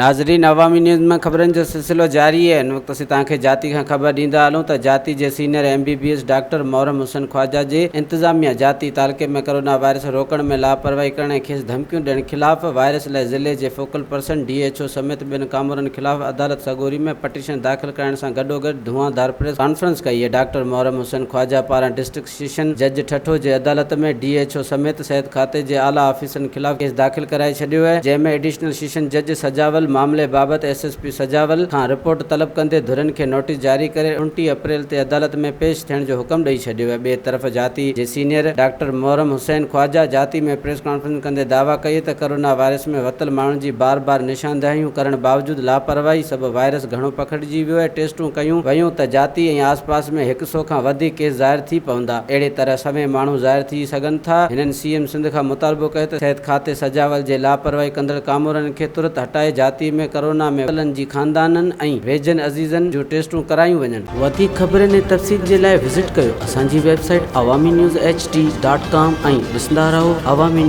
ناظرين عوامي نيوز ۾ خبرن جو سلسلو جاري آهي هن وقت اسين توهان کي جاتي کان خبر ڏيندا هلون ته جاتي جي senior M B B S doctor Muharram Hussain Khawaja جي انتظاميا جاتي تعلقي ۾ ڪرونا وائرس روڪڻ ۾ لاپرواهي ڪرڻ ۽ کيس ڌمڪيون ڏيڻ خلاف وائرس لاء ضلعي جي focal person D H O سميت ٻين ڪامورن خلاف عدالت سڳوري ۾ پٽيشن داخل ڪرائڻ سان گڏوگڏ ڌوئان ڌار پريس ڪانفرنس ڪئي آهي ڊاڪٽر محرم حسين خواجه پاران ڊسٽرڪٽ سيشن جج ٺٽو جي عدالت ۾ ڊي ايڇ او سميت صحت کاتي جي اعليٰ آفيسرن خلاف ڪيس داخل ڪرائي ڇڏيو آهي جنهن ۾ ايڊيشنل سيشن جج سجاول معاملي بابت ايس ايس پي سجاول کان رپورٽ طلب ڪندي ڌرين کي نوٽيس جاري ڪري 29 اپريل تي عدالت ۾ پيش ٿيڻ جو حڪم ڏئي ڇڏيو آهي ٻئي طرف جاتي جي سينيئر ڊاڪٽر محرم حسين خواجه جاتي ۾ پريس ڪانفرنس ڪندي دعويٰ ڪئي ته ڪرونا وائرس ۾ ورتل ماڻهن جي بار بار نشانداهيون ڪرڻ باوجود لاپرواهي سبب وائرس گهڻو پکڙجي ويو آهي ٽيسٽون ڪيون ويون ته جاتي ۽ آس پاس ۾ هڪ سو کان وڌيڪ ڪيس ظاهر ٿي پوندا، اهڙي طرح سوين ماڻهو ظاهر ٿي سگهن ٿا، هنن سي ايم سنڌ کان مطالبو ڪيو ته صحت کاتي سجاول جي لاپرواهي ڪندڙ ڪامورن کي ترت هٽائي جاتي ۾ ڪرونا ۾ مبتلن جي خاندانن ۽ ويجهن عزيزن جون ٽيسٽون ڪرايون وڃن. وڌيڪ خبرن ۽ تفصيل جي لاء وزٽ ڪيو اسان جي website Awami news H D dot com ۽ ڏسندا رهو عوامي.